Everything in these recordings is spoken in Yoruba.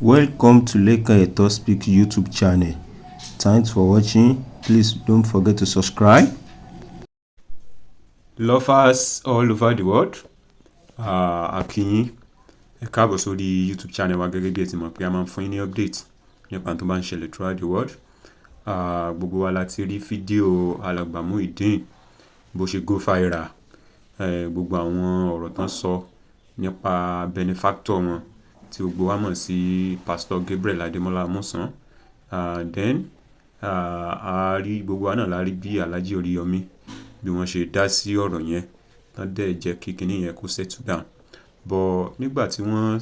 Welcome to Lekan Eto Speak YouTube channel. Thanks for watching. Please don't forget to subscribe. Lovers all over the world, a kí yín, ẹ káàbọ̀ sórí YouTube channel wa. Gẹ́gẹ́ bí ẹ ti mọ̀ pé a máa ń fún yín ní update nípa tó bá ń ṣẹlẹ̀ throughout the world. Gbogbo wa la ti rí fídíò Alàgbà Muyideen bó ṣe go viral, gbogbo àwọn ọ̀rọ̀ tán sọ nípa benefactor wọn tí gbogbo wa mọ̀ sí Pastor Gabriel Ademola Amusan. Then a rí gbogbo wa náà la rí bí Alhaji Oriyomi bí wọ́n ṣe dá sí ọ̀rọ̀ yẹn, tán dẹ̀ jẹ́ kí kinní yẹn kó settle down. But nígbà tí wọ́n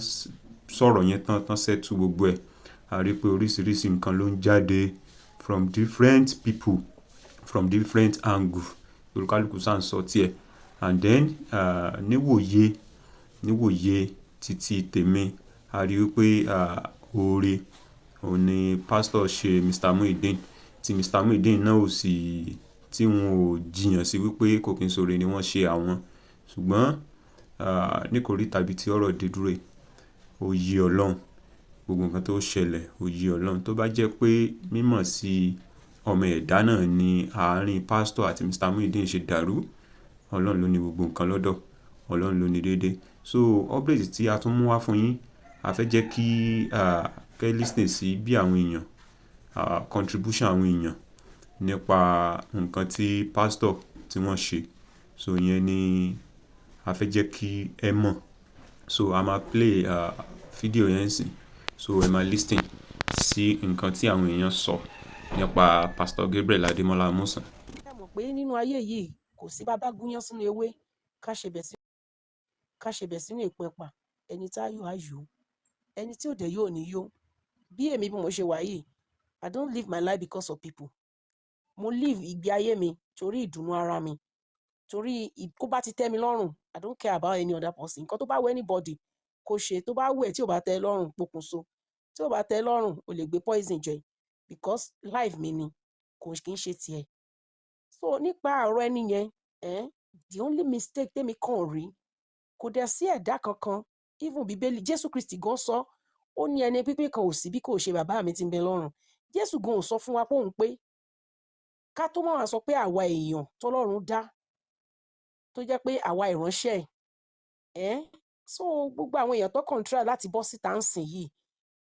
sọ̀rọ̀ yẹn tán, tán settle gbogbo ẹ̀, a rí pé oríṣiríṣi nǹkan ló ń jáde from different people, from different angle. Olúkálùkù ṣáà ń sọ tiẹ̀. And then níwòye títí tèmi, a rí wípé oore òun ni pastor ṣe Mr. Muyideen, tí Mr. Muyideen náà ò sì tí wọn ò jiyàn sí wípé kò kí n ṣoore ni wọ́n ṣe àwọn. Ṣùgbọ́n ní kòríta ibi tí ọ̀rọ̀ dé dúró yìí, ó yé Ọlọ́run. Gbogbo nǹkan tó ṣẹlẹ̀, ó yé Ọlọ́run. Tó bá jẹ́ pé mímọ̀ sí ọmọ ẹ̀dá náà ni àárín pastor àti Mr. Muyideen ṣe dàrú, Ọlọ́run ló ní gbogbo nǹkan lọ́dọ̀, Ọlọ́run ló ní déédé. So update tí a tún mú wá fún yín, a fẹ́ jẹ́ kí kẹ́ listen sí bí àwọn èèyàn, contribution àwọn èèyàn nípa nǹkan tí pastor tí wọ́n ṣe. So ìyẹn ni a fẹ́ jẹ́ kí ẹ mọ̀. So a máa play fídíò yẹn nísìn. So ẹ máa listen sí nǹkan tí àwọn èèyàn sọ nípa Pastor Gabriel Ademola Amusan. Ẹ mọ̀ pé nínú ayé yìí, kò sí bá bá gúnyán sínú ewé, ká ṣebẹ̀ sínú èpo ẹ̀pà, ẹni tá yó á yó, ẹni tí ò dẹ̀ yó ò ní yó. Bí èmi, bí mo ṣe wà yìí, I don't live my life because of people. Mo live ìgbé ayé mi torí ìdùnnú ara mi, torí kó bá ti tẹ́ mi lọ́rùn. I don't care about any other person. Nǹkan tó bá wù anybody kó ṣe, tó bá wù ẹ́, tí ò bá tẹ́ ẹ lọ́rùn, pokùnso. Tí ò bá tẹ́ ẹ lọ́rùn, o lè gbé poison jẹ, because life mi ni, kò kì í ṣe tiẹ̀. So nípa ọ̀rọ̀ ẹni yẹn, the only mistake tèmi kàn rí, kò dẹ̀ sí ẹ̀dá kankan, even Bíbélì, Jésù Kristi gan sọ, ó ní ẹni pípé kan ò sí bí kò ṣe bàbá mi tí ń bẹ lọ́run. Jésù gan ò sọ fún wa pé òun pé, ká tó máa sọ pé àwa èèyàn tọ́lọ́run dá, tó jẹ́ pé àwa ìránṣẹ́ ẹ̀. So gbogbo àwọn èèyàn tó kàn try láti bọ́ síta ń sìn yìí,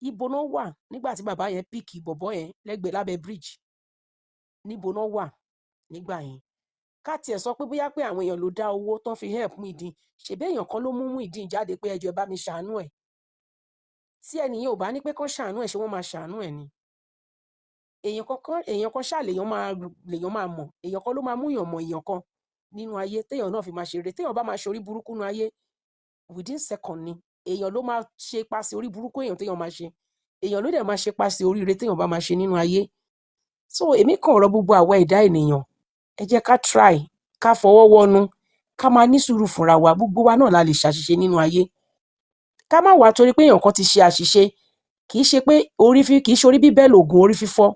ibo náà wà nígbà tí bàbá yẹn pick bọ̀bọ́ yẹn lẹ́gbẹ̀ẹ́ lábẹ́ bridge? Níbo náà wà nígbà yẹn? Ká tiẹ̀ sọ pé bóyá pé àwọn èèyàn ló dá owó tán fi help Muyideen, ṣèbí èèyàn kan ló mú Muyideen jáde pé ẹ jọ̀ọ́, ẹ bá mi ṣàánú ẹ̀. Tí ẹnìyẹn ò bá ní pé kán ṣàánú ẹ̀, ṣé wọ́n máa ṣàánú ẹ̀ ni? Èèyàn kankan, èèyàn kan ṣáà lèèyàn máa mọ̀. Èèyàn kan ló máa múyàn mọ̀ èèyàn kan nínú ayé téèyàn náà fi máa ṣeré. Téèyàn bá máa ṣe orí burúkú nínú ayé, within second ni èèyàn ló máa ṣe pasẹ̀ orí burúkú èèyàn téèyàn máa ṣe, èèyàn ló dẹ̀ máa ṣe pasẹ̀ oríire téèyàn bá máa ṣe nínú ayé. So èmi kàn rọ gbogbo àwa ẹ̀dá ènìyàn, ẹ jẹ́ ká try ká fọwọ́ wọnú, ká máa ní sùúrù fúnra wa. Gbogbo wa náà la lè ṣàṣìṣe nínú ayé. Ká má wàá torí pé èèyàn kan ti ṣe àṣìṣe, kì í ṣe pé orí fí kì í ṣe orí bíbẹ́ lògùn orí fífọ́.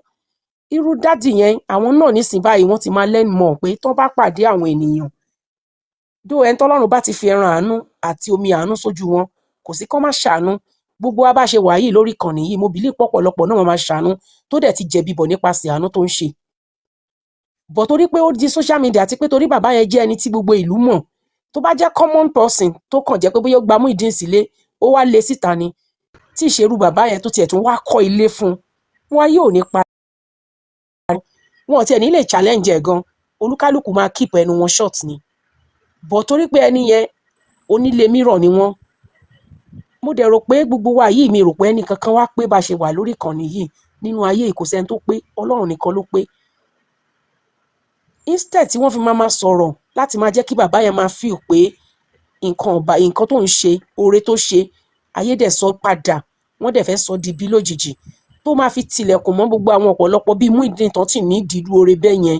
Irú daddy yẹn, àwọn náà nísìnyí báyìí, wọ́n ti máa learn more pé tán bá pàdé àwọn ènìyàn dó, ẹni tọ́lọ́run bá ti fi ẹran àánú àti omi àánú sójú wọn, kò sí kán má ṣàánú. Gbogbo wa bá ṣe wà yìí lórí ìkànnì yìí, mo believe pọ̀pọ̀lọpọ̀ náà wọ́n máa ṣàánú tó dẹ̀ ti jẹ̀bi bọ̀ nípasẹ̀ àánú tó ń ṣe bọ̀, torí pé ó di social media àti pé torí bàbá yẹn jẹ́ ẹni tí gbogbo ìlú mọ̀. Tó bá jẹ́ common person tó kàn jẹ́ pé bóyá ó gba Muyideen sílé, ó wá lé síta ni, tí ìṣerú bàbá yẹn tó tiẹ̀ tún wá kọ́ ilé fún un, wọn yóò ní pa wọn ò tiẹ̀ ní lè challenge ẹ̀ gan. Olúkálùkù máa keep ẹnu wọn short ni. But torí pé ẹni yẹn, onílé mírọ̀ ni wọ́n, mo dẹ̀ rò pé gbogbo wa yìí, mi rò pé ẹnì kankan wá pé bá ṣe wà lórí ìkànnì yìí. Nínú ayé yìí, kò sẹ́ni tó pé, Ọlọ́run nìkan ló pé. Instead tí wọ́n fi máa ma sọ̀rọ̀ láti máa jẹ́ kí bàbá yẹn máa feel pé nǹkan ọ̀bà, nǹkan tó ń ṣe, oore tó ṣe, ayé dẹ̀ sọ padà, wọ́n dẹ̀ fẹ́ sọ di bí lójijì tó máa fi tilẹ̀kùn mọ́ gbogbo àwọn ọ̀pọ̀lọpọ̀ bíi Muyideen tán tì ní ìdílú oore bẹ́ẹ̀ yẹn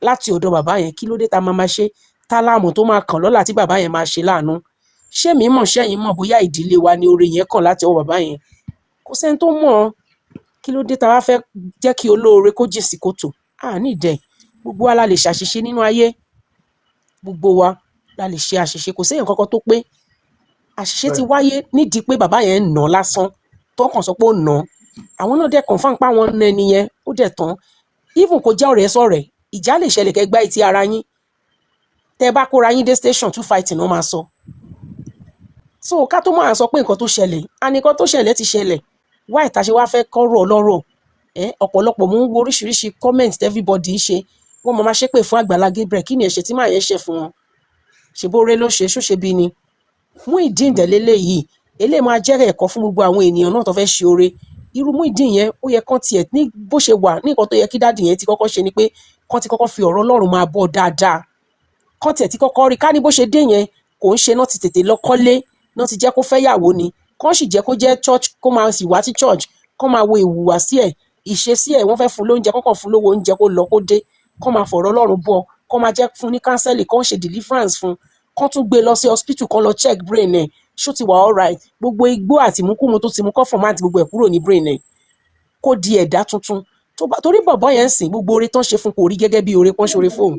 láti ọ̀dọ̀ bàbá yẹn. Kí ló dé tá máa ma ṣe tá láàmú tó máa kàn lọ́la tí bàbá yẹn máa ṣe láàánú? Ṣé mi mọ̀, ṣẹ́yìn mọ̀ bóyá ìdílé wa ni oore yẹn kàn láti ọwọ́ bàbá yẹn? Kò sẹ́ni tó mọ̀. Kí ló dé tá wá fẹ́ jẹ́ kí olóore kó jìn sí kòtò? À nídìí ẹ̀. Gbogbo wa la lè ṣàṣìṣe nínú ayé, gbogbo wa la lè ṣe àṣìṣe. Kò séèyàn kankan tó pé. Àṣìṣe ti wáyé nídìí pé bàbá yẹn ń nà án lásán. Tó kàn sọ pé ó nà án, àwọn náà dẹ̀ confirm pé àwọn na ẹni yẹn, ó dẹ̀ tán. Even kó jẹ́ ọ̀rẹ́ sọ̀rẹ́, ìjà lè ṣẹlẹ̀ kẹ́ gbá etí ara yín. Tẹ́ bá kóra yín dé station, two fighting náà máa sọ. So ká tó máa sọ pé nǹkan tó ṣẹlẹ̀, and nǹkan tó ṣẹlẹ̀ ti ṣẹlẹ̀, why tá ṣe wá fẹ́ kọ́rọ̀ ọlọ́rọ̀ ẹ? Ọ̀pọ̀lọpọ̀, mò ń wo oríṣiríṣi comment everybody ń ṣe. Wọ́n máa ṣépè fún Àgbàlá Gabriel. Kí ni ẹ̀ṣẹ̀ tí màá yẹn ṣẹ̀ fún wọn? Ṣèbóore ló ṣe, ṣóṣe bí ni Muyideen dẹ̀lélẹ̀ yìí? Eléyìí máa jẹ́ ẹ̀kọ́ fún gbogbo àwọn ènìyàn náà tó fẹ́ ṣe oore. Irú Muyideen yẹn, ó yẹ kán tiẹ̀ ní bó ṣe wà ní nǹkan tó yẹ kí daddy yẹn ti kọ́kọ́ ṣe ni pé kán ti kọ́kọ́ fi ọ̀rọ̀ Ọlọ́run máa bọ́ dáadáa, kán tiẹ̀ ti kọ́kọ́ rí ká ní bó ṣe dé yẹn. Kò ń ṣe náà ti tètè lọ kọ́lé náà, ti jẹ́ kó fẹ́yàwó ni, kán sì jẹ́ kó jẹ́ church, kó máa sì wá sí church, kán máa wo ìhùwàsí ẹ̀, ìṣesí ẹ̀. Wọ́n fẹ́ fún lóúnjẹ, kọ́kàn fún lówó oúnjẹ, kó lọ kó dé, kán máa fọ̀rọ̀ Ọlọ́run bọ́, kán máa jẹ́ fún ní counseling, kán ṣe deliverance fún, kán tún gbé lọ sí hospital, kán lọ check brain ẹ̀, ṣó ti wà alright. Gbogbo igbó àti ìmúkúmu tó ti mú, kán format gbogbo ẹ̀ kúrò ní brain ẹ̀, kó di ẹ̀dá tuntun. Tó bá torí bọ̀bọ́ yẹn ń sìn, gbogbo oore tán ṣe fún, kò rí gẹ́gẹ́ bí oore pọ́n ṣoore fóun,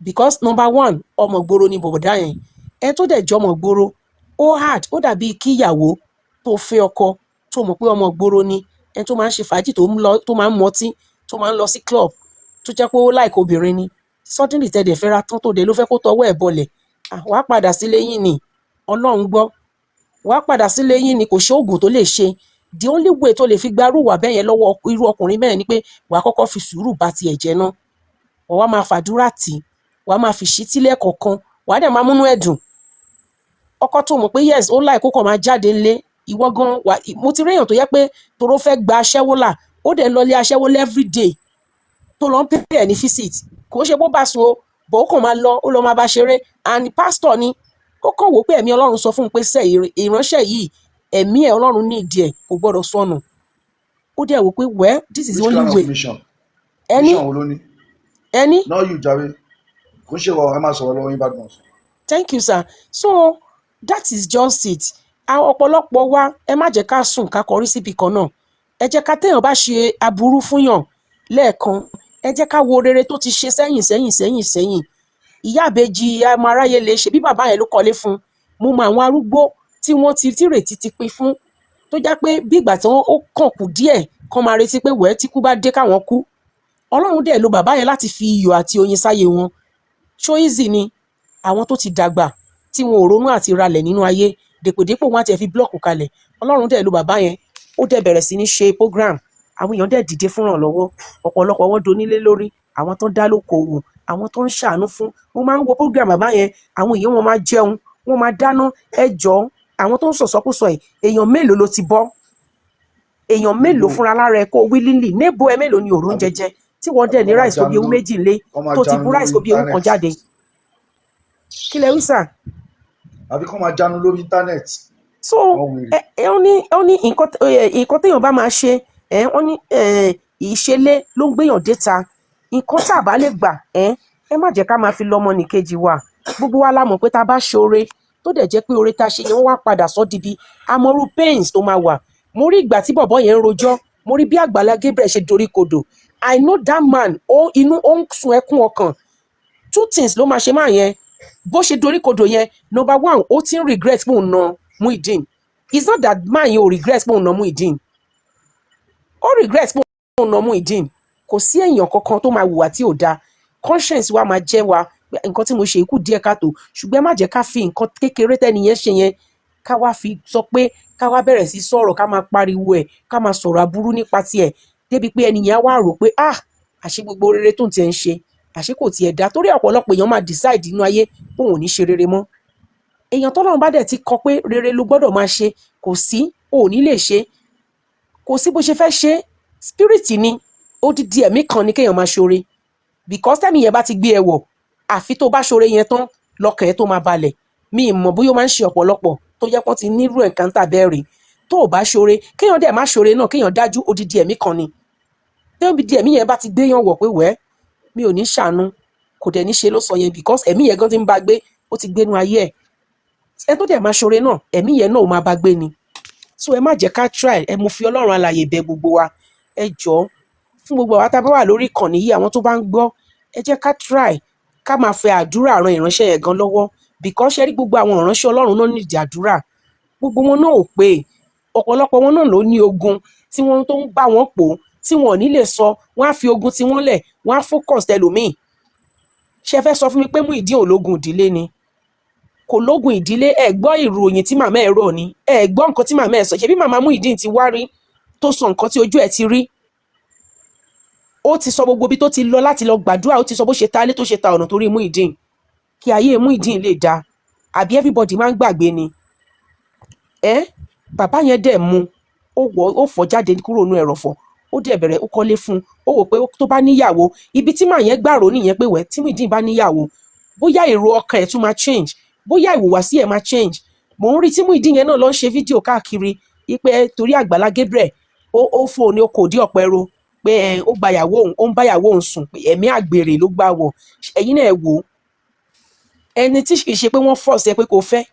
because number one, ọmọ ìgboro ni bọ̀bọ̀dá yẹn. Ẹ tó dẹ̀ jọmọ ìgboro, ó hard. Ó dàbí kíyàwó tó fẹ́ ọkọ tó mọ̀ pé ọmọ ìgboro ni, ẹni tó máa ń ṣe fàájì, tó ń lọ, tó máa ń mọtí, tó máa ń lọ sí club, tó jẹ́ pé ó like obìnrin ni. Suddenly, tẹ́ dẹ̀ fẹ́ra tán, tó dẹ̀ ló fẹ́ kó tọwọ́ ẹ̀ bọlẹ̀, wàá padà sílé yín ni. Ọlọ́run gbọ́, wàá padà sílé yín ni. Kò ṣe oògùn tó lè ṣe. The only way tó lè fi gbarú ìwà bẹ́ẹ̀ yẹn lọ́wọ́ irú ọkùnrin bẹ́ẹ̀ ni pé wàá kọ́kọ́ fi sùúrù bá tiẹ̀ jẹ́ ná, wàá wá máa fàdúrà tì, wàá máa fi ṣítí lẹ́ẹ̀kọ̀ọ̀kan, wàá dẹ̀ máa múnú ẹ̀ dùn. Ọkọ tó mọ̀ pé yes, ó láì kó kàn máa jáde ńlé, ìwọ gan wà. Mo ti réyàn tó yẹ pé toró fẹ́ gba aṣẹ́wó là, ó dẹ̀ lọ lé aṣẹ́wó every day, tó lọ ń pay ẹ̀ ní visit. Kò ń ṣe bó bá sùn o, bọ̀ ó kàn máa lọ, ó lọ máa bá ṣeré. And pastor ni. Ó kàn wò pé ẹ̀mí Ọlọ́run sọ fún un pé sẹ́ ìránṣẹ́ yìí, ẹ̀mí ẹ̀, Ọlọ́run ní ìdí ẹ̀, kò gbọ́dọ̀ sọnù. Ó dẹ̀ wò pé, well, this is the Which only kind of way. mission? Ẹni Mission wo ló ní? Ẹni Not you jàre, kò ń ṣe wọ. Ẹ máa sọ̀rọ̀ lọ́wọ́ yín, Badmus. Thank you, sir. So that is just it. Àwọn ọ̀pọ̀lọpọ̀ wa, ẹ má jẹ́ ká sùn ká kọrí síbi kan náà. Ẹ jẹ́ ká, téèyàn bá ṣe aburú fúnyàn lẹ́ẹ̀kan, ẹ jẹ́ ká wo rere tó ti ṣe sẹ́yìn sẹ́yìn sẹ́yìn sẹ́yìn. Ìyá àbèjì ọmọ aráyé lè ṣe bí bàbá yẹn ló kọ́lé fún un. Mo mọ àwọn arúgbó tí wọ́n ti tírètí ti pin fún, tó jẹ́ pé bí ìgbà tí wọ́n ó kàn kù díẹ̀ kán máa retí pé wẹ́ẹ́ tí kú bá dé káwọn kú. Ọlọ́run dẹ̀ lo bàbá yẹn láti fi iyọ̀ àti oyin sáyé wọn. Ṣó easy ni? Àwọn tó ti dàgbà tí wọn ò ronú àti ralẹ̀ nínú ayé, dèpòdépò wọn á tiẹ̀ fi block kalẹ̀. Ọlọ́run dẹ̀ lo bàbá yẹn, ó dẹ̀ bẹ̀rẹ̀ sí ní ṣe program, àwọn èèyàn dẹ̀ dìde fún ìrànlọ́wọ́. Ọ̀pọ̀lọpọ̀ wọn donílé lórí, àwọn tó ń dá lókoòwò, àwọn tó ń ṣàánú fún. Mo máa ń wo program bàbá yẹn, àwọn èèyàn wọn máa jẹun, wọn máa dáná. Ẹ jọ̀ọ́, àwọn tó ń sọ̀sọ́kúsọ yìí, èèyàn mélòó ló ti bọ́? Èèyàn mélòó fúnra lára ẹ kó willingly níbo ẹ mélòó ni òró ń jẹjẹ tí wọ́n dẹ̀ ní rice kó bí ewu méjì lé, tó ti bu rice kó bí ewu kan jáde? Kí lẹ wí, sà? Àbí kọ́ máa jánu lórí internet. So Wọ́n wèrè. ẹ ó ní nǹkan, nǹkan téèyàn bá máa ṣe ẹ, ó ní ìṣẹlẹ ló ń gbéyàn déta. Nǹkan tá a bá lè gbà, ẹ má jẹ́ ká máa fi lọ́mọ nìkejì wa. Gbogbo wa la mọ̀ pé tá a bá ṣe oore, tó dẹ̀ jẹ́ pé oore tá a ṣe yẹn, wọ́n wá padà sọ di bí amọ̀rú pains tó máa wà. Mo rí ìgbà tí bọ̀bọ́ yẹn ń rojọ́, mo rí bí Àgbàlá Gabriel ṣe dorí kodò. I know that man, ó inú ó ń sun ẹkún ọkàn. Two things ló máa ṣe máa yẹn bó ṣe dorí kodò yẹn. Number one, ó ti ń regret pé òun na Muyideen. It's not that man yẹn ò regret pé òun na Muyideen, ó regret pé òun na Muyideen. Kò sí èèyàn kankan tó máa hùwà tí ò dáa, conscience wa máa jẹ́ wa pé nǹkan tí mo ṣe kù díẹ̀ káàtó. Ṣùgbọ́n ẹ má jẹ́ ká fi nǹkan kékeré tẹ́ni yẹn ṣe yẹn, ká wá fi sọ pé ká wá bẹ̀rẹ̀ sí sọ̀rọ̀, ká máa pariwo ẹ̀, ká máa sọ̀rọ̀ aburú nípa tiẹ̀, débi pé ẹni yẹn á wá rò pé, ah, àṣé gbogbo rere tó ń tiẹ̀ ń ṣe, àṣé kò tiẹ̀ dá. Torí ọ̀pọ̀lọpọ̀ èèyàn máa decide nínú ayé pé òun ò ní ṣe rere mọ́. Èèyàn tọ́lọ́run bá dẹ̀ ti kọ pé rere ló gbọ́dọ̀ máa ṣe, kò sí, ò ní lè ṣe, kò sí bó ṣe fẹ́ ṣe. Spirit ni, odidi ẹ̀mí kan ni kéèyàn máa ṣoore, because tẹ́mi yẹn bá ti gbé ẹ wọ̀, àfi tó bá ṣoore yẹn tán lọ́kàn ẹ tó máa balẹ̀. Mi ì mọ̀ bóyá ó máa ń ṣe ọ̀pọ̀lọpọ̀ tó jẹ́ pọ́n ti nírú encounter bẹ́ẹ̀ rí. Tó o bá ṣoore, kéèyàn dẹ̀ má ṣoore náà, kéèyàn dájú, odidi ẹ̀mí kan ni. Tẹ́bi ẹ̀mí yẹn bá ti gbéyàn wọ̀ pé wẹ́, mi ò ní ṣàánú, kò dẹ̀ ní ṣe ló sọ yẹn, because ẹ̀mí yẹn gan ti ń bá gbé, ó ti gbénu ayé ẹ̀. Ẹ tó dẹ̀ máa ṣoore náà, ẹ̀mí yẹn náà ó máa bá gbé ni. So ẹ má jẹ́ ká try ẹ. Mo fi Ọlọ́run alààyè bẹ̀ gbogbo wa. Ẹ jọ̀ọ́, fún gbogbo àwa tá a bá wà lórí ìkànnì yìí, àwọn tó bá ń gbọ́, ẹ jẹ́ ká try ká máa fẹ́ àdúrà ran ìránṣẹ́ yẹn gan lọ́wọ́, because ṣe rí gbogbo àwọn ìránṣẹ́ Ọlọ́run náà nídìí àdúrà. Gbogbo wọn náà ò pé. Ọ̀pọ̀lọpọ̀ wọn náà ló ní ogun tí wọ́n tó ń bá wọn pò tí wọn ò ní lè sọ. Wọ́n á fi ogun tí wọ́n lẹ̀, wọ́n á focus tẹlòmíì. Ṣe fẹ́ sọ fún mi pé Muyideen ò lógun ìdílé ni? Kò lógun ìdílé? Ẹ gbọ́ ìròyìn tí màmá ẹ rò ni, ẹ gbọ́ nǹkan tí màmá ẹ sọ. Ṣebí màmá Muyideen ti wá rí tó sọ nǹkan tí ojú ẹ ti rí. Ó ti sọ gbogbo ibi tó ti lọ láti lọ gbàdúrà. Ó ti sọ bó ṣe ta ilé, tó ṣe ta ọ̀nà torí Muyideen, kí ayé Muyideen lè dáa. Àbí everybody máa ń gbàgbé ni? Ẹ bàbá yẹn dẹ̀ mú ó wọ, ó fọ́ jáde kúrò nínú ẹrọ̀fọ̀, ó dẹ̀ bẹ̀rẹ̀, ó kọ́lé fún un. Ó wò pé tó bá níyàwó, ibi tí màá yẹn gbàrò nìyẹn pé wẹ́ tí Muyideen bá níyàwó, bóyá èrò ọkàn ẹ̀ tún máa change, bóyá ìhùwàsí ẹ̀ máa change. Mò ń rí tí Muyideen yẹn náà lọ ń ṣe fídíò káàkiri wípé torí Àgbàlá Gabriel ó fún òun ní okò dí ọ̀pẹ ro, pé ẹ ó gba ìyàwó òun, ó ń bá ìyàwó òun sùn, pé ẹ̀mí àgbèrè ló gbà wọ̀. Ẹ̀yin náà ẹ wò ó, ẹni tí kì í ṣe pé wọ́n force ẹ pé kò fẹ́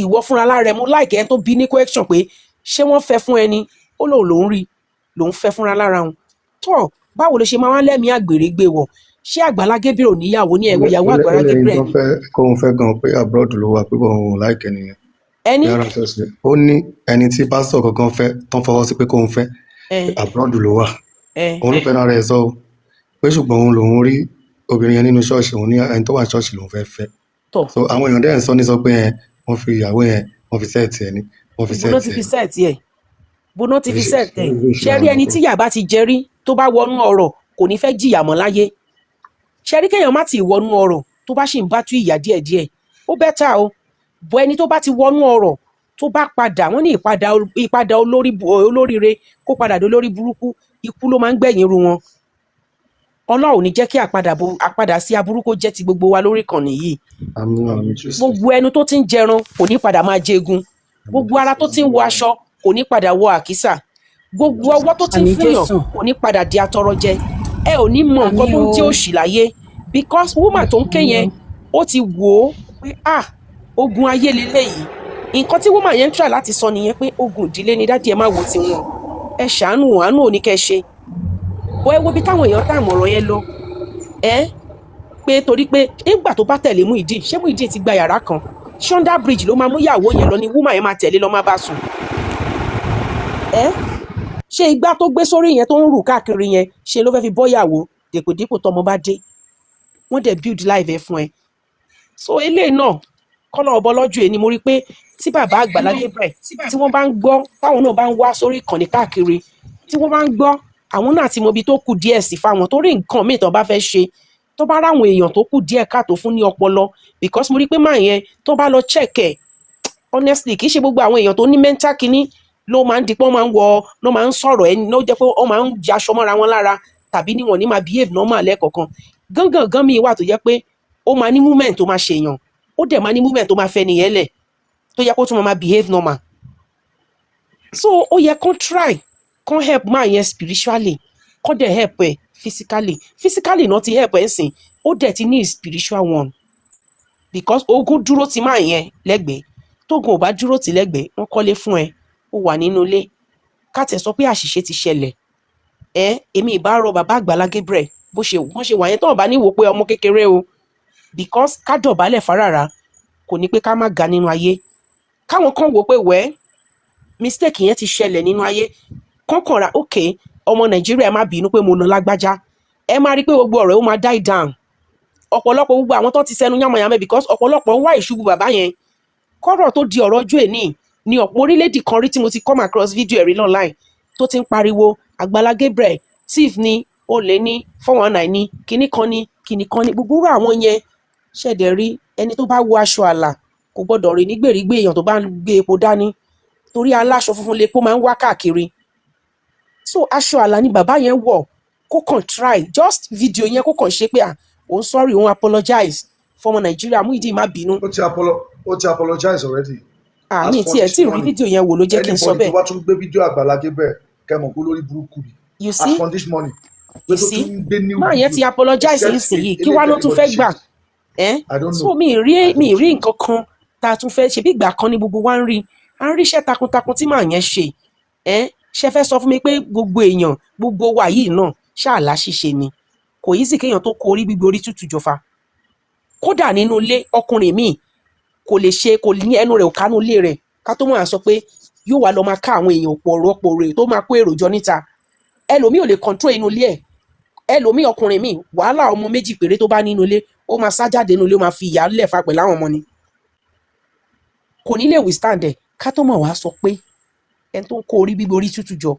ìwọ fúnra lára ẹ mú láìkẹ́ ẹni tó bí ní question pé ṣé wọ́n fẹ́ fún ẹni, ó lóun lòún rí lòún fẹ́ fúnra lára òun tó. Báwo ló ṣe máa wá lẹ́mìí àgbèrè gbé wọ̀? Ṣé Àgbàlá Gabriel ò níyàwó ní ẹ̀wọ̀ ìyàwó Ó Àgbàlá lẹ́yìn Gabriel tó ni fẹ́ kóun fẹ́ gan pé abroad ló wà, pé òun ò like nìyẹn. Ẹni Bí ara ṣọ́ọ̀ṣì, ó ní ẹni tí pásítọ̀ gangan fẹ́ tán fọwọ́ sí pé kóun fẹ́, ẹ abroad ló wà. Ẹ Òun ló fẹ́ràn rẹ̀ sọ o, pé ṣùgbọ́n òun lòun rí obìnrin yẹn nínú ṣọ́ọ̀ṣì, òun ní ẹni tó wà ní ṣọ́ọ̀ṣì lòun fẹ́ fẹ́. Tọ̀. So àwọn èèyàn dẹ̀ ń sọ ní sọ pé ẹ wọ́n fi ìyàwó yẹn, wọ́n fi set ẹ̀ ni, wọ́n fi Ibo ló set ti ẹ̀ fi ni. set ẹ̀? Bó náà ti fi set ẹ̀? Oríṣiríṣi Ṣe rí àwọn ẹni tí ìyà bá ti jẹ rí, tó bá wọnú ọ̀rọ̀, kò ní fẹ́ jìyà mọ́ láyé. Ṣe rí kéèyàn má ti wọnú ọ̀rọ̀, tó bá sì ń bá tú ìyà díẹ̀díẹ̀, ó better o. Bọ́ ẹni tó bá ti wọnú ọ̀rọ̀, tó bá padà, wọ́n ní ìpadà olórí olóríire kó padà dé olórí burúkú, ikú ló máa ń gbẹ̀yìn irú wọn. Ọlọ́run ò ní jẹ́ kí àpadà sí aburú kó jẹ́ ti gbogbo wa lórí ìkànnì yìí. Àmín, àmín Jésù. Gbogbo ẹnu tó ti ń jẹran kò ní padà máa jẹgun. Gbogbo ara tó ti ń wọ aṣọ kò ní padà wọ àkísà. Gbogbo ọwọ́ tó ti ń Àmín fúnyàn Jésù. kò ní padà di atọrọ jẹ. Ẹ ò ní mọ nǹkan Àmín tó ń jẹ́ o. òṣì láyé, because woman tó ń ké Àmín yẹn, o. ó ti wò ó pé, ah, ogun ayé leléyìí. Nǹkan tí woman yẹn ń try láti sọ nìyẹn pé ogun ìdílé ni. Daddy, ẹ má wo tiwọn, ẹ ṣàánú, àánú ò ní kẹ́ ṣe bọ́. Ẹ wo bí táwọn èèyàn tá àmọ̀ràn yẹn lọ ẹ, pé torí pé nígbà tó bá tẹ̀lé Muyideen, ṣé Muyideen ti gba yàrá kan? Ṣé under bridge ló máa mú ìyàwó yẹn lọ ni woman yẹn máa tẹ̀lé lọ, máa bá sùn? Ẹ ṣé igbá tó gbé sórí yẹn tó ń rù káàkiri yẹn, ṣe ló fẹ́ fi bọ́yàwó dèpòdípò? Tọmọ bá dé, wọ́n dẹ̀ build life ẹ̀ fún ẹ. So eléyìí náà, kọ́nà ọbọ lọ́jọ́ èní, mo rí i pé tí bàbá Àgbàlá Gabriel tí wọ́n bá ń gbọ́, táwọn náà bá ń wá sórí ìkànnì káàkiri, tí wọ́n bá ń gbọ́, àwọn náà ti mọ ibi tó kù díẹ̀ sí fáwọn, torí nǹkan míì tó bá fẹ́ ṣe, tó bá ráwọn èèyàn tó kù díẹ̀ káàtó fún ní ọpọlọ, because mo rí i pé máa yẹn, tó bá lọ check ẹ̀, honestly, kì í ṣe gbogbo àwọn èèyàn tó ní mental kinní ló máa ń di pé wọ́n máa ń wọ, ló máa ń sọ̀rọ̀ ẹni, ló jẹ́ pé wọ́n máa ń jaṣọ mọ́ra wọn lára, tàbí ní wọn ní máa behave normal lẹ́ẹ̀kọ̀kan. Gángan gan míì wà tó jẹ́ pé ó máa ní moment tó máa ṣèyàn, ó dẹ̀ máa ní moment tó máa fẹ́ nìyẹn lẹ̀, tó yẹ kó tún máa behave normal. So ó yẹ kán try kán help máa yẹn spiritually, kán dẹ̀ help ẹ̀ physically. Physically náà ti help ẹ̀ ń sìn, ó dẹ̀ ti ní spiritual one, because ogun dúró ti máa yẹn lẹ́gbẹ̀ẹ́. Tógun ò bá dúró tì lẹ́gbẹ̀ẹ́, wọ́n kọ́lé fún ẹ, ó wà nínú ilé. Ká tẹ̀ sọ pé àṣìṣe ti ṣẹlẹ̀ ẹ, èmi ìbá rọ bàbá Àgbàlá Gabriel, bó ṣe wọ́n ṣe wà yẹn, tó bá ní wò pé ọmọ kékeré o, because ká dọ̀bálẹ̀ fáràrà kò ní pé ká má ga nínú ayé. Káwọn kan wò pé wẹ́ mistake yẹn ti ṣẹlẹ̀ nínú ayé, kọ́kàn ra, ok, ọmọ Nàìjíríà, má bínú pé mo nà lágbájá. Ẹ máa rí pé gbogbo ọ̀rọ̀ ó máa die down. Ọ̀pọ̀lọpọ̀ gbogbo àwọn tó ti sẹnu yánmọ̀yánmẹ́, because ọ̀pọ̀lọpọ̀ ń wá ìṣubú bàbá yẹn kọ́rọ̀ tó di ọ̀rọ̀ ọjọ́ èní ní ọ̀pọ̀ orílẹ̀-èdè kan rí tí mo ti come across video ẹ̀rí online tó ti ń pariwo Àgbàlá Gabriel thief ni, olè ní, 419 ní, kinní kan ní, kinní kan ní, gbogbo irú àwọn yẹn. Ṣẹ̀dẹ̀ rí ẹni tó bá wọ aṣọ àlà kò gbọ́dọ̀ rìn ní gbèrígbé èèyàn tó bá ń gbé epo dání, torí aláṣọ funfun lepo máa ń wá káàkiri. So aṣọ àlà ni bàbá yẹn wọ̀. Kó kàn try just video yẹn, kó kàn ṣe pé, ah, òun sorry, òun apologize fọmọ Nàìjíríà, Muyideen má bínú. Ó ti apologize already. Àmì tí ẹ tí rí fídíò yẹn wò ló jẹ́ kí n sọ Anybody bẹ́ẹ̀. tó bá tún gbé fídíò Àgbàlá Gabriel, kẹmọ̀ pé lórí burúkú ni. You As see, from this morning, you pé tó see, tún gbé new máa yẹn ti video apologize except nísìnyìí, kí wá ló tún fẹ́ gbà ẹ́? I don't So know. mi ì rí nǹkan kan tá a tún fẹ́ ṣe. Bí ìgbà kan ní gbogbo wa ń rí, à ń ríṣẹ́ takuntakun tí màá yẹn ṣe. Ẹ́ ṣe fẹ́ sọ fún mi pé gbogbo èèyàn, gbogbo wa yìí náà ṣáà láṣìṣe ni? Kò yí sì kéèyàn tó kó orí gbígbé orí tútù jọfa. Kódà nínú ilé, ọkùnrin míì kò lè ṣe, kò ní ẹnu rẹ̀ ò kánú ilé rẹ̀, ká tó máa sọ pé Yóò wá lọ máa ká àwọn èèyàn pọ̀rọ̀pọ̀ rè tó máa kó èrò jọ níta. Ẹlòmíì ò lè control inú ilé ẹ̀. Ẹlòmíì, ọkùnrin míì, wàhálà ọmọ méjì péré tó bá nínú ilé, ó máa sá jáde nínú ilé, ó máa fi ìyá lẹ̀ fa pẹ̀lú àwọn ọmọ ni, kò ní lè withstand ẹ̀. Ká tó mọ̀ wá sọ pé ẹni tó ń kó orí gbígbó, orí tútù jọ,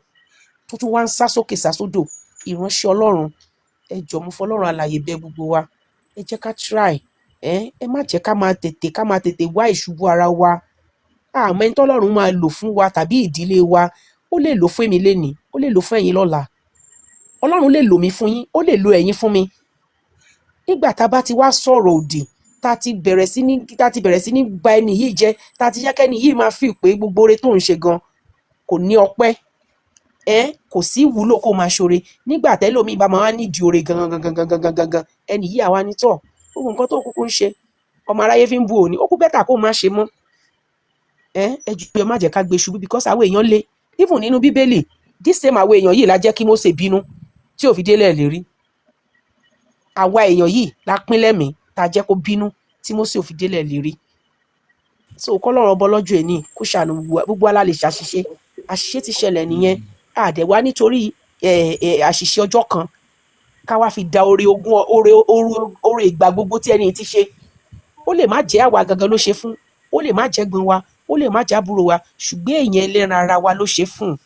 tó tún wá ń sá sókè sá sódò. Ìránṣẹ́ Ọlọ́run, ẹ jọ̀ọ́, mo fọlọ́run alààyè bẹ̀ gbogbo wa, ẹ jẹ́ ká try. Ẹ má jẹ́ ká máa tètè wá ìṣubú ara wa. Àmọ́ ẹni tọ́lọ́run máa lò fún wa tàbí ìdílé wa, ó lè lò fún èmi lénìí, ó lè lò fún ẹ̀yin lọ́la. Ọlọ́run lè lò mí fún yín, ó lè lo ẹ̀yin fún mi. Nígbà tá a bá ti wá sọ̀rọ̀ òdì, tá a ti bẹ̀rẹ̀ sí ní ba ẹni yìí jẹ́, tá a ti jẹ́ kẹ́ni yìí máa feel pé gbogbo oore tó ń ṣe gan kò ní ọpẹ́, ẹ kò sí ìwúlò kó máa ṣoore. Nígbà tẹ́lòmíì bá máa wá nídìí oore gangan gangan gangan gangan gangan, ẹni yìí àwa ní tọ̀, gbogbo nǹkan tó kúkú ń ṣe, ọmọ aráyé fi ń bu òní, ó kú better kó má ṣe mọ́. Ẹ jù, ẹ má jẹ́ ká gbé ṣubú, because àwọn èèyàn le. Even nínú Bíbélì, this same àwọn èèyàn yìí la jẹ́ kí Mósè bínú tí ò fi délẹ̀ lérí. Àwa èèyàn yìí la pín lẹ́mìí tá a jẹ́ kó bínú tí Mósè ò fi délẹ̀ lérí. So kọ́lọ́run ọbọ lọ́jọ́ èní kó ṣàánú gbogbo wa. La lè ṣàṣìṣe, àṣìṣe ti ṣẹlẹ̀ nìyẹn. Àdẹ̀wá nítorí àṣìṣe ọjọ́ kan ká wá fi da oore ogún, oore oore ìgbà gbogbo tí ẹni tí ṣe. Ó lè má jẹ́ àwa gangan ló ṣe fún, ó lè má jẹ́ gbọ́n wa, ó lè má jẹ́ àbúrò wa, ṣùgbọ́n èèyàn ẹlẹ́ran ara wa ló ṣe fún un.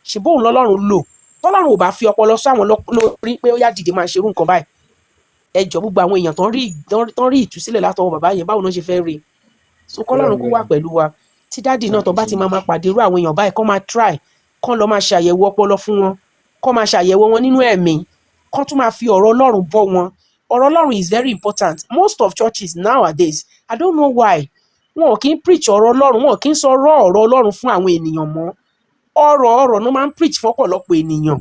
Ṣe bóun lọ́lọ́run lò? Tọ́lọ́run ò bá fi ọpọlọ sáwọn lórí pé ó yá, dìde, máa ṣerú nǹkan báyìí. Ẹ jọ, gbogbo àwọn èèyàn tó ń rí ìtúsílẹ̀ látọwọ́ bàbá yẹn, báwo ló ṣe fẹ́ rí? So kọ́lọ́run kó wà pẹ̀lú wa. Tí daddy náà tó bá ti máa máa pàdé irú àwọn èèyàn báyìí, kó máa try kán lọ máa ṣàyẹ̀wò ọpọlọ fún wọn, kó máa ṣàyẹ̀wò wọn nínú ẹ̀mí, kán tún máa fi ọ̀rọ̀ Ọlọ́run bọ́ wọn. Ọ̀rọ̀ Ọlọ́run is very important. Most of churches nowadays, I don't know why, wọn ò kí ń preach ọ̀rọ̀ Ọlọ́run, wọn ò kí ń sọ ọ̀rọ̀ Ọlọ́run fún àwọn ènìyàn mọ́. Ọ̀rọ̀ ló máa ń preach fọ́pọ̀lọpọ̀ ènìyàn.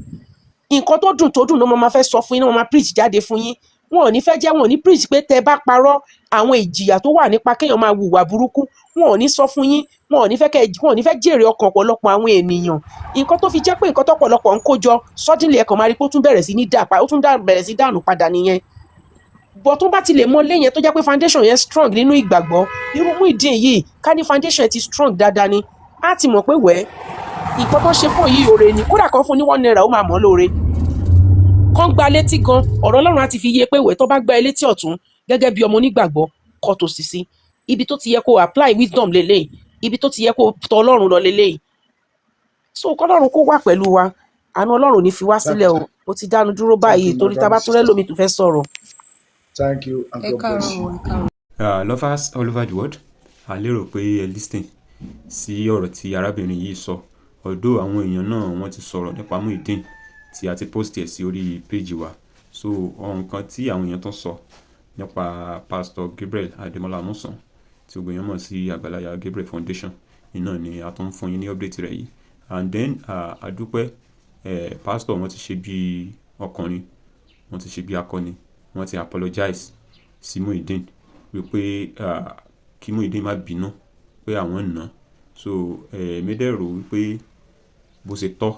Nǹkan tó dùn tó dùn ló máa fẹ́ sọ fún yín, ló máa preach jáde fún yín. Wọn ò ní fẹ́ jẹ́, wọn ò ní preach pé tẹ́ bá parọ́, àwọn ìjìyà tó wà nípa kéèyàn máa hùwà burúkú, wọn ò ní sọ fún yín. Wọn ò ní fẹ́ jèrè ọkàn ọ̀pọ̀lọpọ̀ àwọn ènìyàn. Nǹkan tó fi jẹ́ pé nǹkan tọ́pọ̀lọpọ̀ ń kó jọ, suddenly ẹ kàn máa rí pé ó tún bẹ̀rẹ̀ sí ní dà pa, ó tún bẹ̀rẹ̀ sí dànù padà nìyẹn. But tó bá ti lè mọ lé yẹn, tó jẹ́ pé foundation yẹn strong nínú ìgbàgbọ́, irú Muyideen yìí, ká ní foundation yẹn ti strong dáadáa ni, á ti mọ̀ pé wẹ́ẹ́, nǹkan tó ṣe fún yìí, oore ni. Kódà kan fún ní ₦1, ó máa mọ̀ ọ́ lóore. Kán gba létí gan, ọ̀rọ̀ Ọlọ́run á ti fi yé pé wẹ́ẹ́, tó bá gba ẹ létí ọ̀tún, gẹ́gẹ́ bí ọmọ onígbàgbọ́, kọ́ tó sì sí ibi tó ti yẹ kó apply wisdom lélẹ́yìí, ibi tó ti yẹ kó tọ̀ Ọlọ́run lọ lélẹ́yìí. So kọ́lọ́run kó wà pẹ̀lú wa. Àánú Ọlọ́run ò ní fi wá sílẹ̀ o. Mo ti dánu dúró báyìí torí tá a bá tún rẹ́ tó fẹ́ sọ̀rọ̀. Thank you and Ẹ God bless káàárọ̀ you. o, ẹ káàárọ̀. Lovers all over the world, a lérò pé ẹ listen sí ọ̀rọ̀ tí arábìnrin yìí sọ. Although àwọn èèyàn náà wọ́n ti sọ̀rọ̀ nípa Muyideen tí a ti post ẹ̀ sí orí page wa. So nǹkan tí àwọn èèyàn tó sọ nípa Pastor Gabriel Ademola Amusan, tí gbogbo èèyàn mọ̀ sí Àgbàlá Gabriel Foundation, iná ni a tún ń fún yín ní update rẹ̀ yìí. And then a dúpẹ́, pastor, wọ́n ti ṣe bí ọkùnrin, wọ́n ti ṣe bí akọni, wọ́n ti apologize sí Muyideen wípé kí Muyideen má bínú pé àwọn nà. So èmi dẹ̀ rò wípé bó ṣe tọ́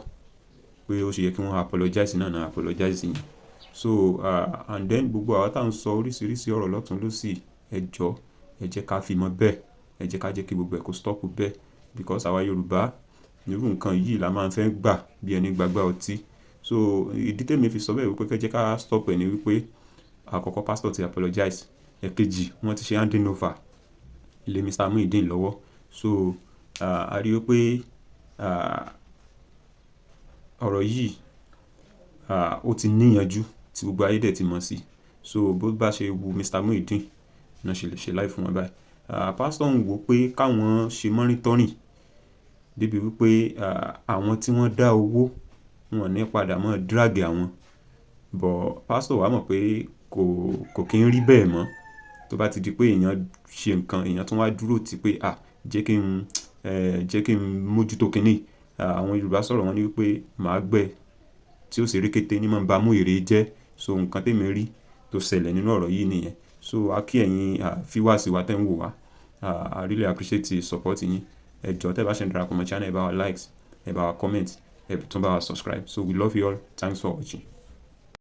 pé ó ṣe yẹ kí wọ́n apologize náà náà apologize yẹn. So and then gbogbo àwa tá à ń sọ oríṣiríṣi ọ̀rọ̀ lọ́tùn lósì, ẹ jọ̀ọ́, ẹ jẹ́ ká fi mọ́ bẹ́ẹ̀, ẹ jẹ́ ká jẹ́ kí gbogbo ẹ̀ kó stop bẹ́ẹ̀, because àwa Yorùbá, irú nǹkan yìí la máa ń fẹ́ gbà bí ẹni gbàgbá ọtí. So ìdí tèmi fi sọ bẹ́ẹ̀ wípé kẹ́ jẹ́ ká stop ẹ̀ ni wípé, àkọ́kọ́, pastor ti apologize. Ẹ̀kejì, wọ́n ti ṣe handing over ilé Mr. Muyideen lọ́wọ́. So a rí wípé ọ̀rọ̀ yìí, ó ti níyanjú tí gbogbo ayé dẹ̀ ti mọ̀ sí. So bó bá ṣe wu Mr. Muyideen náà ṣe lè ṣe láì fún wọn báyìí. Pastor ń wò pé káwọn ṣe monitoring débi wípé àwọn tí wọ́n dá owó wọn ní padà mọ́ drag àwọn. But pastor wa mọ̀ pé kò kí ń rí bẹ́ẹ̀ mọ́. Tó bá ti di pé èèyàn ṣe nǹkan, èèyàn tún wá dúró tí pé, à, jẹ́ kí n mójútó kiní. Àwọn Yorùbá sọ̀rọ̀, wọ́n ní wípé màá gbẹ tí ó sì rékété ní máa ń ba mú èrè jẹ́. So nǹkan tèmi rí tó ṣẹlẹ̀ nínú ọ̀rọ̀ yìí nìyẹn. So a kí ẹ̀yin viewers wa tẹ́ ń wò wá. I really appreciate the support yín. Ẹ jọ̀ọ́, tẹ́ bá ṣe ń darapọ̀ mọ́ channel, ẹ bá wa likes, ẹ bá wa comment, ẹ tún bá wa subscribe. So we love you all. Thanks for watching.